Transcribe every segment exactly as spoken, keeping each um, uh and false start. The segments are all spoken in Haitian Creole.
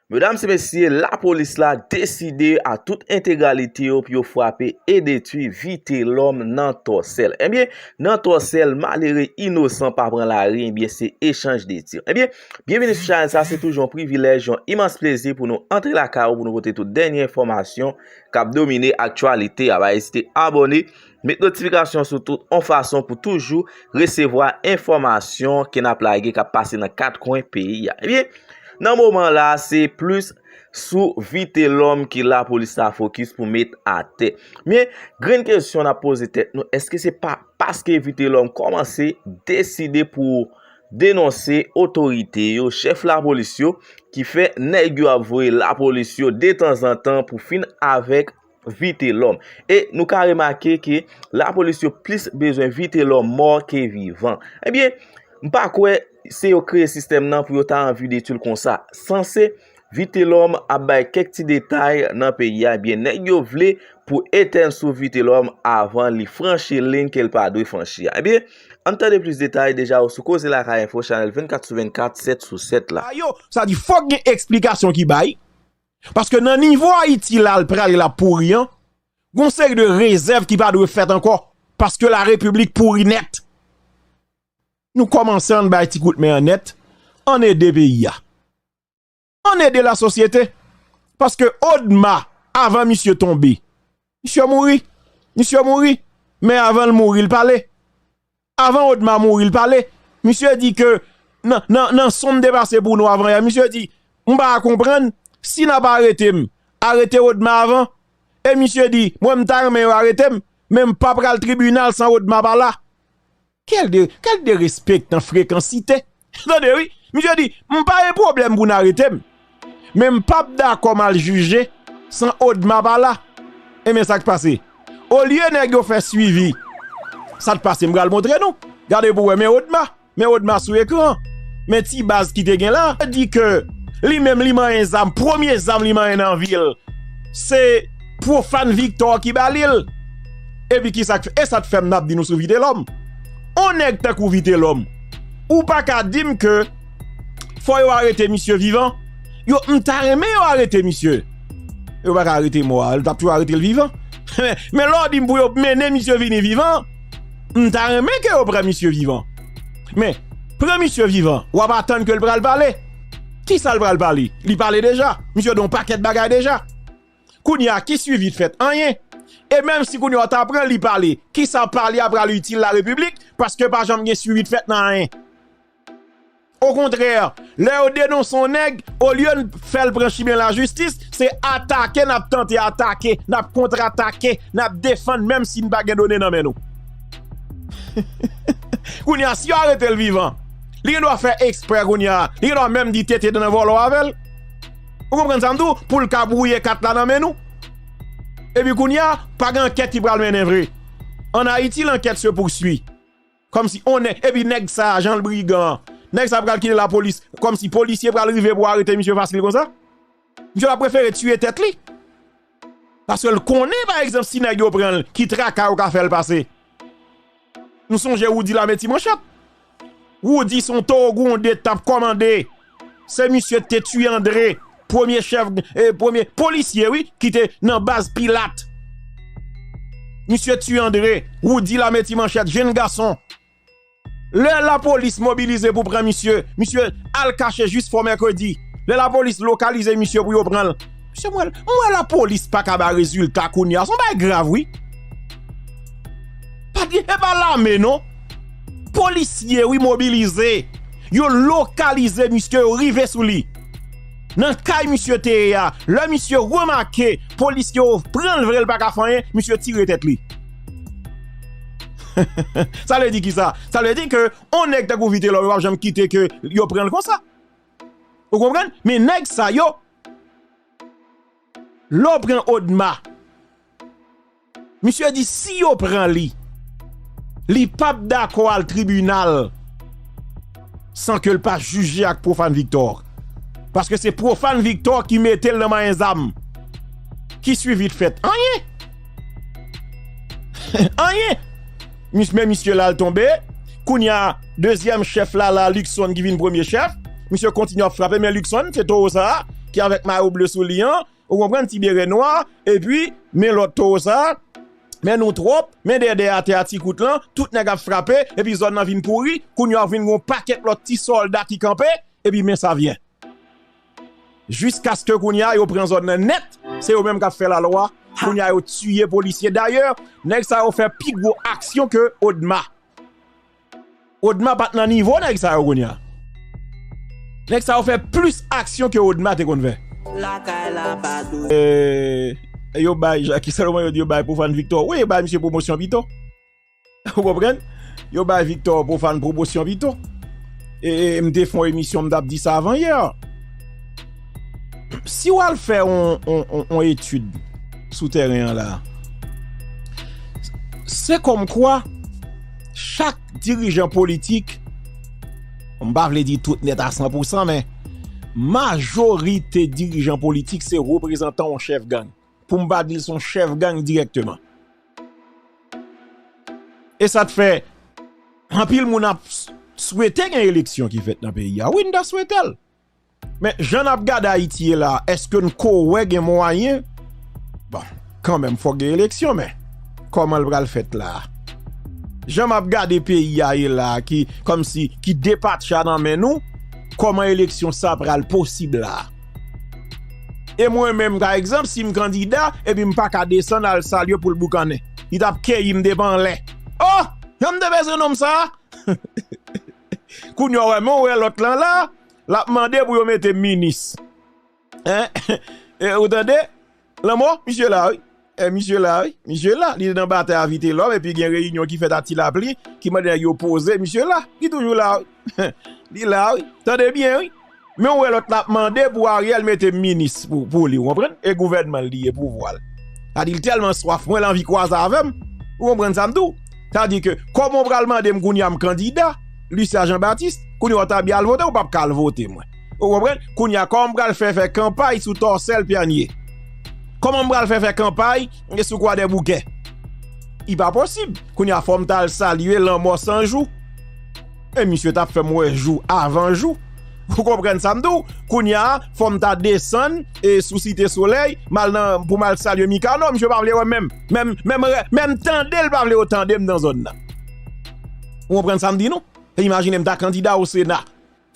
Medam e mesye, lapolis la deside a tout entegralite yo pou yo frape e detwi Vitelhomme nan Tòsèl. Ebyen, nan Tòsèl, malere inosan pa pran lari, ebyen, se echanj de tir. Ebyen, byenveni sou chanèl sa, se toujou yon privilèj, yon imans plezi pou nou antre lakay ou, pou nou pote tout dènye enfòmasyon k ap domine aktyalite a. Pa ezite abòne, met notifikasyon sou tout yon fason pou toujou resevwa enfòmasyon ke n ap lage k ap pase nan kat kwen peyi a. Ebyen, nan moman la, se plis sou Vitelhomme ke lapolis la fokis pou met atè. Men, grenn kesyon n ap poze tèt nou, èske se pa paske Vitelhomme kòmanse deside pou denonse otorite yo, chèf lapolis yo, ki fè nèg yo ap voye lapolis yo detanzantan pou fin avèk Vitelhomme. E nou ka remake ke lapolis yo plis bezwen Vitelhomme mò ke vivan. Ebyen, m pa kwè se yo kreye sistèm nan pou yo ta anvi detwi l konsa. Sanse Vitelhomme ap bay kèk ti detay nan peyi a, ebyen, nèg yo vle pou etèn sou Vitelhomme avan li franchi liy ke l pa dwe franchi a. Ebyen, ann tande plis detay deja sou Koze Lakay Enfo, chanèl vennkat sou vennkat, sèt sou sèt la. Sa yo, sa di fòk gen eksplikasyon ki bay. Paske nan nivo Ayiti la, l prale l ap pouri an, gon seri de rezèv ki pa dwe fèt ankò. Paske la repiblik pouri nèt. Nou kòmanse ann bay ti kout men an nèt, ann ede peyi a. Ann ede lasosyete. Paske Odma, avan misye tonbe, misye mouri. Misye mouri. Men avan l mouri, l pale. Avan Odma mouri, l pale. Misye di ke nan, nan, nan son m te pase pou nou avan yè, misye di, m pa konprann, si n ap arete m, arete Odma avan. E misye di, mwen m ta renmen yo arete m, men m pa pral tribinal san Odma pa la. Quel de, quel derespektan frekansite. Tande wi, misye di, m pa gen pwoblèm pou n arete m, men m p ap dakò m al jije san Odma pa la. Ebyen sa k pase? Olye nèg yo fè swivi, sa k pase? M pral montre nou. Gade pou wè, men Odma, men Odma sou ekran. Men ti baz ki te gen la, di ke li menm li manyen zam, premye zam li manyen nan vi l, se Profane Victor ki ba li l. Epi kisa k fè, e sa k fè m ap di nou sou Vitelhomme. On nèg tankou Vitelhomme, ou pa ka di m ke fò yo arete misye vivan. Yo, m ta renmen yo arete misye. Yo pa ka arete mò a, yo t ap toujou arete l vivan. Men, men lè w di m pou yo mennen misye vini vivan, m ta renmen ke yo pran misye vivan. Men, pran misye vivan, w ap atann ke l pral pale. Kisa l pral pale? Li pale deja. Misye di yon pakèt bagay deja. Kounye a, ki swivi t fèt? Anyen. E menm si kounye a w ta pran li pale, kisa pale a pral itil larepiblik? Paske pa janm gen swivi t fèt nan anyen. Okontrè, lè yo denonse yon nèg, olye n fè l pran chimen lajistis, se atake n ap tante atake, n ap kontratake, n ap defann, menm si n pa gen done nan men nou. Kounye a, si yo arete l vivan, li gen dwa fè ekspre kounye a, li gen dwa menm di tete nan vòlò avè l. Ou konprann sa m di w? Pou l ka bwouye kat la nan men nou. Epi kounye a, pa gen ankèt ki pral mennen vre. Ann Ayiti, lankèt se pousui. Kòmsi on nèg, epi nèg sa a, jan l brigan an, nèg sa a pral kite lapolis, kòmsi polisye pral rive pou arete misye fasil konsa? Misye ta prefere tiye tèt li. Paske l konnen, pa egzanp, si nèg yo pran l, ki traka yo ka fè l pase. Nou sonje Roudy Lametti Manchette. Roudy se yon towo gwonde t ap kòmande. Se misye ki te tiye André, premye chèf, eh, premye polisye, wi, ki te nan baz Pilat. Misye tiye André, Roudy Lametti Manchette, jenn gason. Lè lapolis mobilize pou pran misye, misye al kache jis fò mèkredi. Lè lapolis lokalize misye pou yo pran l. Mesye, m wè, m wè lapolis pa ka bay rezilta kounye a. Se yon bagay grav, wi. Pa gen, e pa lame, non. Polisye, wi, mobilize. Yo lokalize misye, yo rive sou li. Nan kay misye te ye a, lè misye remake polisye yo pran l vre, l pa ka fè anyen, misye tire tèt li. Sa vle di kisa? Sa vle di ke on nèg tankou Vitelhomme, yo p ap janm kite ke yo pran l konsa. Ou konprann? Men nèg sa yo, lè w pran Odma, misye di si yo pran li, li p ap dakò al tribinal san ke l pa jije ak Profane Victor. Paske se Profane Victor ki mete l nan manyen zam. Ki swivi t fèt? Anyen! Anyen! Mis-, men misye la, l tonbe. Kounye a, dezyèm chèf la, la, Luckson ki vin premye chèf. Misye kontinye ap frape, men Luckson, se towo sa a, ki avèk mayo ble sou li an, ou konprann, ti bere nwa, epi men lòt towo sa, men nou twòp, men dèdè atè a ti kout lan, tout nèg ap frape, epi zòn nan vin pouri, kounye a vin gon pakèt lòt ti sòlda ki kanpe, epi men sa vyen. Jiskaske kounye a yo pran zòn nan nèt, se yo menm k ap fè lalwa, kounye a yo tiye polisye. Dayè, nèg sa yo fè pi gwo aksyon ke Odma. Odma pa t nan nivo nèg sa yo kounye a. Nèg sa yo fè plis aksyon ke Odma te konn fè. Lakay la pa dou. Eh, yo bay, ki sèlman yo di yo bay Profane Victor. Wi, yo bay misye pwomosyon pito. Ou konprann? Yo bay Victor Profane pwomosyon pito. E, e, m te fè yon emisyon, m t ap di sa avan yè. Si w al fè yon, yon, yon, yon etid sou tèren an la, se kòmkwa chak dirijan politik, m pa vle di tout nèt a san pou san, men majorite dirijan politik se reprezantan yon chèf gang. Pou m pa di l se yon chèf gang dirèkteman. E sa t fè, anpil moun ap s-, swete gen eleksyon ki fèt nan peyi a. Wi, n ta swete l. Men, jan n ap gade Ayiti ye la, èske n ko wè gen mwayen? Bon, kanmenm, fòk gen eleksyon, men kòman l pral fèt la a? Jan m ap gade peyi a ye la a, ki, kòmsi, ki depatcha nan men nou, kòman eleksyon sa pral posib la a? E mwen menm, pa egzanp, si m kandida, epi m pa ka desann al salye pou l boukannen. Li t ap keyi m depi anlè. Oh! Jan m te bezwen nonm sa a! Kounye a, w wè, men w wè lòt lan la, l ap mande pou yo mete m minis. Hein? E, ou tande? Lanmò, misye la, wi. E, misye la, wi. Misye la. Li nan batay a Vitelòm, epi gen reyinyon ki fèt a Ti Lapli, ki mande nèg yo poze. Misye la. Li toujou la, wi. Li la, wi. Tande byen, wi. Men w wè lòt la ap mande pou Ariel mete m minis pou, pou li, ou konprann? E gouvènman l li ye, pouvwa l. Sa di l tèlman swaf mwen, l anvi kwaze avè m. Ou konprann sa m di w? Sa di ke, kòman w pral mande m kounye a m kandida, Lucien Jean Baptiste, kounye a w ta byen al vote, ou p ap ka al vote mwen. Ou konprann? Kounye a, kòman m pral fè fè kanpay sou Tòsèl Pyanye? Kòman m pral fè fè kanpay sou Kwadèboukè? Li pa posib. Kounye a, fò m ta al salye Lanmò San Jou. E misye t ap fè m wè jou avan jou. Ou konprann sa m di w? Kounye a, fò m ta desann e sou Site Solèy, m al nan, pou m al salye Mikano. Misye pa vle wè m menm. Menm, menm, menm tande l pa vle yo tande m nan zòn nan. Ou konprann sa m di nou? Imajine m ta kandida o Sena.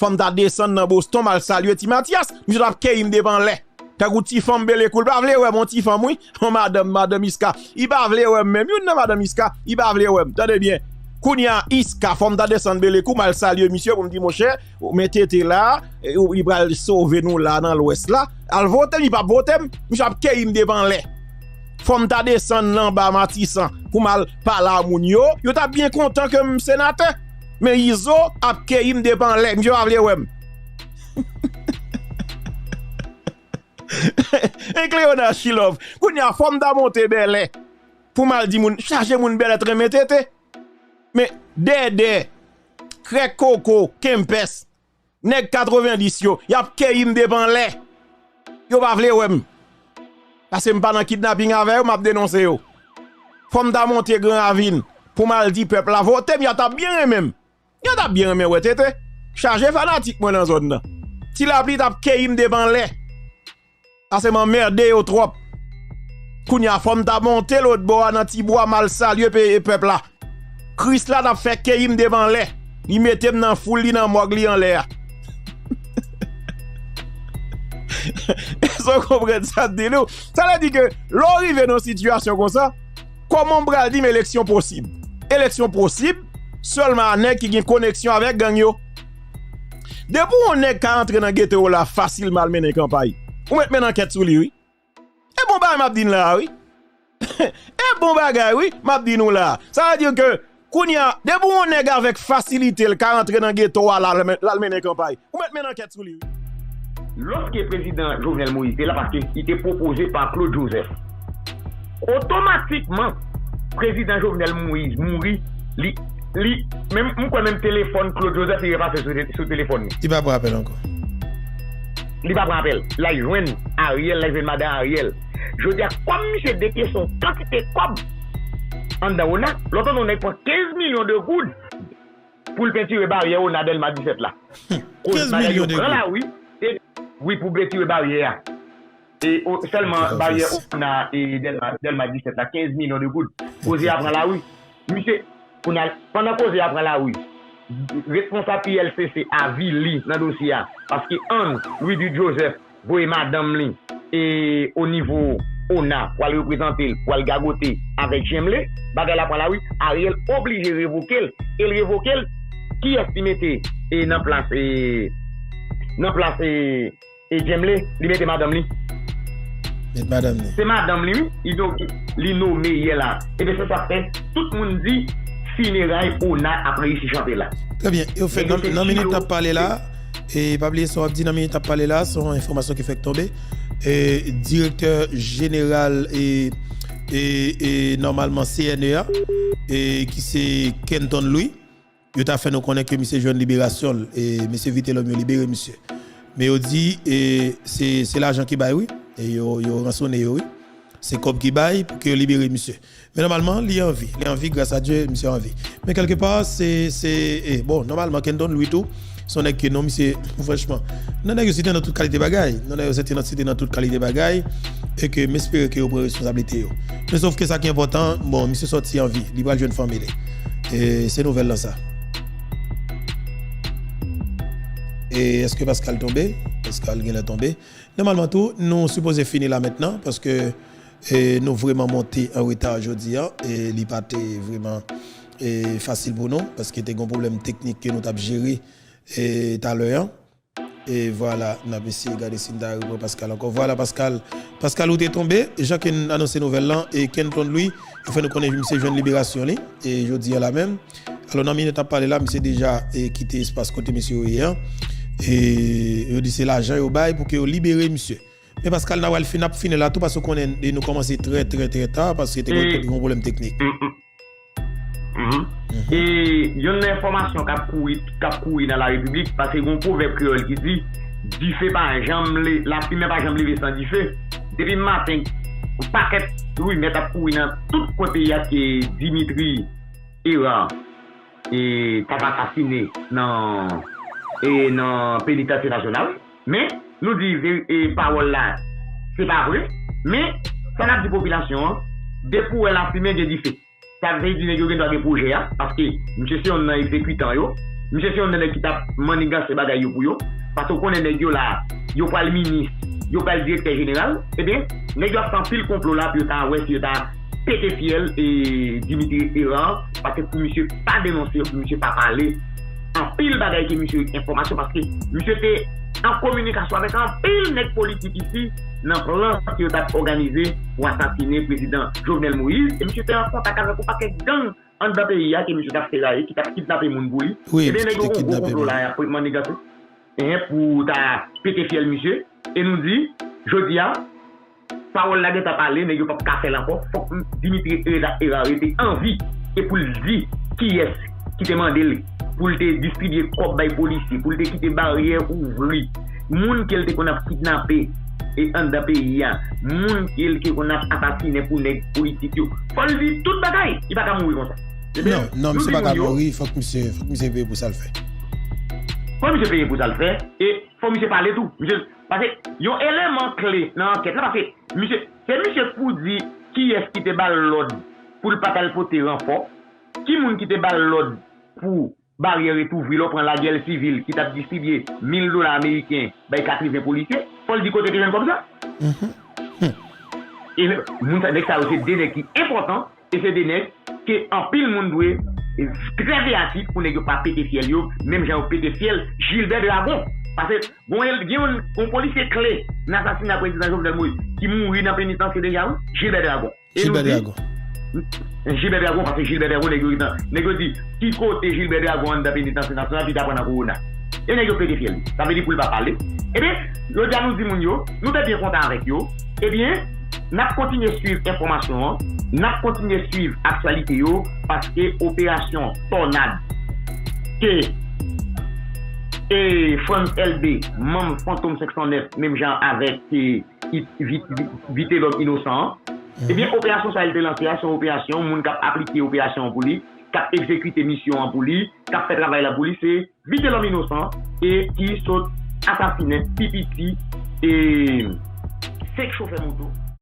Fò m ta desann nan Boston, m al salye Ti Matyas. Misye t ap keyi m depi anlè. Tankou ti fanm belekou, l pa vle wè m, yon ti fanm, wi. Yon madanm, madanm Iska. Li pa vle wè m menm. Youn nan madanm Iska, li pa vle wè m. Tande byen. Kounye a, Iska, fò m ta desann belekou, m al salye misye pou m di, monchè, men Tete la, e, li pral sove nou la nan Lwès la. Al vote m, li p ap vote m. Misye ap keyi m depi anlè. Fò m ta desann anba Matisan pou m al pale a moun yo. Yo t ap byen kontan ke m senatè. Men Izo ap keyi m depi anlè. Misye pa vle wè m. E Cléona Chilove. Kounye a, fò m ta monte Bèlè pou m al di moun, chaje moun Bèlè t renmen Tete. Men Dèdè, Krèk Koko, Kempès, nèg katrevenndis yo, y ap keyi m depi anlè. Yo pa vle wè m. Paske m pa nan kidnaping avè yo, m ap denonse yo. Fò m ta monte Gran Ravin pou m al di pèp la vote m, y a t ap byen renmen m. Yo t ap byen renmen wè Tete. Chaje fanatik mwen nan zòn nan. Ti Lapli t ap keyi m depi anlè. Paske m anmède yo twòp. Kounye a, fò m ta monte lòt bò a nan Tibwa, m al salye pe-, pèp la. Krisla t ap fè keyi m depi anlè. Li mete m nan foul li, nan mòg li anlè a. Èske w konprann sa m di nou? Sa vle di ke lè w rive nan yon sitiyasyon konsa, kòman w pral di m eleksyon posib? Eleksyon posib sèlman a nèg ki gen koneksyon avèk gang yo. Depi yon nèg ka antre nan geto w la fasilman al mennen kanpay, ou mèt mennen ankèt sou li, wi. E bon bagay m ap di n la a, wi. E bon bagay, wi, m ap di nou la a. Sa vle di ke, kounye a, depi yon nèg avèk fasilite l ka antre nan geto a la, l al men-, l al mennen kanpay, ou mèt mennen ankèt sou li, wi. Lòske prezidan Jovenel Moïse te la, paske li te pwopoze pa Claude Joseph, otomatikman, prezidan Jovenel Moïse mouri, li, li, menm, m kwè menm telefòn Claude Joseph, li repase sou, sou telefòn li. Li pa pran apèl ankò. Li pa pran apèl. L al jwenn Ariel, l al jwenn madan Ariel. Jodi a, kòm misye dekese yon kantite kòb anndan ona, lòt anndan yon nèg pran kenz milyon de goud pou l pentire baryè ona Dèlma disèt la. Koz bagay yo pran lari, e Wi, pou retire baryè a. E o- sèlman baryè ona e Dèlma, Dèlma disèt la, kenz milyon de goud. Koze a pran lari. Misye, kounye a, pandan koze a pran lari, responsab I L C C avili nan dosye a, paske Anne Louis Duc Joseph voye madanm li e o nivo ona pou al reprezante l, pou al gagote avèk Jemle, bagay la pran lari, Ariel oblije revoke l, e l revoke l, kiyès li mete e nan plas e nan plas e e Jemle, li mete madanm li. Met madanm li. Se madanm li, wi. Li no- li nome yè la. Ebyen, se sa k fè, tout moun di fineray ona ap reyisi chante la. Trè byen. E ofèt, nan, nan minit n ap pale la, e pa bliye sa w ap di, nan minit n ap pale la, se yon enfòmasyon ki fèk tonbe. E direktè jeneral e, e, e nòmalman C N E a, e ki se Kenton Louis, yo ta fè nou konnen ke misye jwenn liberasyon l, e mesye Vitelhomme yo libere misye. Men yo di, e, se, se lajan ki bay, wi. E yo, yo ransone yo, wi. Se kòb ki bay pou ke yo libere misye. Men nòmalman, li anvi. Li anvi, gras a Dye, misye anvi. Men kèlkepa, se, se, e, bon, nòmalman, Kenton Louis tou, se yon nèg ke non, misye, franchman, nan nèg yo site nan tout kalite bagay. Nan nèg yo site nan, site nan tout kalite bagay. E ke m espere ke yo pran responsablite yo. Men sof ke sa ki enpòtan, bon, misye sòti an vi, li pral jwenn fanmi li. E se nouvèl lan sa. E èske Pascal tonbe? Pascal genlè tonbe. Nòmalman tou, nou sipoze fini la mentnan, paske, e, nou vrèman monte an reta jodi a, e li pa te vrèman, e, fasil pou nou, paske te gen pwoblèm teknik ke nou t ap jere, e, talè an. E vwala, n ap eseye gade si n ta repran Pascal ankò. Vwala, Pascal. Pascal, ou te tonbe. Jan ke n anonse nouvèl lan, e Kenton Louis, yo fè nou konnen misye jwenn liberasyon li, e jodi a la menm. Alò, nan minit n ap pale la, misye deja, e kite espas kote misye yo ye an. E yo di se lajan yo bay pou ke yo libere misye. Men Pascal, n a pral fin, n ap fini la tou, paske w konnen, e nou kòmanse trè, trè, trè ta, paske te gen, te gen yon pwoblèm teknik. Mhm. E youn nan enfòmasyon k ap kouri, k ap kouri nan larepiblik, paske gen yon pwovèb kreyòl ki di, dife pa janm le, lafimen pa janm leve san dife. Depi maten, yon pakèt rimè t ap kouri nan tout kote y ap ke Dimitri Hérard e, t ap asasine nan, e, nan penitansye nasyonal. Men, nou di veri- e, pawòl la, se pa vre. Men, sa n ap di popilasyon an, depi w wè lafimen, gen dife. Sa vle di nèg yo gen dwa gen pwojè a, paske misye se youn nan egzekitan yo. Misye se youn nan nèg ki t ap manniganse bagay yo pou yo. Paske w konnen nèg yo la, yo pral minis, yo pral direktè jeneral. Ebyen, nèg yo ap fè anpil konplo la pou yo ta wè si yo ta pete fyèl e Dimitri Hérard, paske pou misye pa denonse, pou misye pa pale. Anpil bagay ke misye enfòmasyon, paske misye te an kominikasyon avèk anpil nèg politik isi nan plan ke yo t ap òganize pou asasine prezidan Jovenel Moïse, e misye te an kontak avèk yon pakèt gang anndan peyi a ke misye t ap feraye, ki t ap kidnape moun pou li. Wi, ebyen, nèg yo gon gwo konplo la, y ap manniganse, enhen, pou ta pete fyèl misye. E nou di, jodi a, pawòl la gentan pale, nèg yo p ap ka fè l ankò. Fòk Dimitri Hérard rete an vi e pou l di kiyès ki te mande l pou l te distribye kòb bay polisye, pou l te kite baryè ouvri. Moun ke l te konn ap kidnape e anndan peyi a, moun ke l te konn ap asasinen pou nèg politik yo. Fò l di tout bagay, li pa ka mouri konsa. Ebyen, non, non, misye pa ka mouri, fòk misye, fòk misye peye pou sa l fè. Fò misye peye pou sa l fè, e fò misye pale tou. Misye, paske yon eleman kle nan ankèt la, paske misye, se misye k pou di kiyès ki te ba l lòd pou l pa t al pote ranfò, ki moun ki te ba l lòd pou baryè ret ouvri, lè w pran lagèl sivil ki t ap distribye mil dola ameriken bay katreven polisye, fò l di kote te jwenn kòb sa. E moun sa, nèg sa yo se de nèg ki enpòtan, e se de nèg ke anpil moun dwe, e, trè veyatif pou nèg yo pa pete fyèl yo, menm jan yo pete fyèl Gilbert Dragon. Paske gon, gen yon, yon polisye kle nan asasina prezidan Jovenel Moïse ki mouri nan penitansye deja, wi, Gilbert Dragon. E nou di, Gilbert Dragon, paske Gilbert Dragon, nèg yo, nèg yo di, ki kote Gilbert Dragon anndan penitansye nasyonal, pi ta pran nan kowona. E nèg yo pete fyèl li. Sa vle di pou l pa pale. Ebyen, jodi a nou di moun yo, nou te byen kontan avèk yo. Ebyen, n ap kontinye swiv enfòmasyon an, n ap kontinye swiv aktyalite yo, paske operasyon Tònad ke, e, Frantz Elbé, manm Fantom senk san nèf, menm jan avèk, e, Vitelhomme Innocent an. Ebyen, operasyon sa a, li te lanse a, se yon operasyon, moun k ap aplike operasyon an pou li, k ap egzekite misyon an pou li, k ap fè travay la pou li, se Vitelhomme Innocent, e ki sot asasinen pi piti E Senk chofè moto.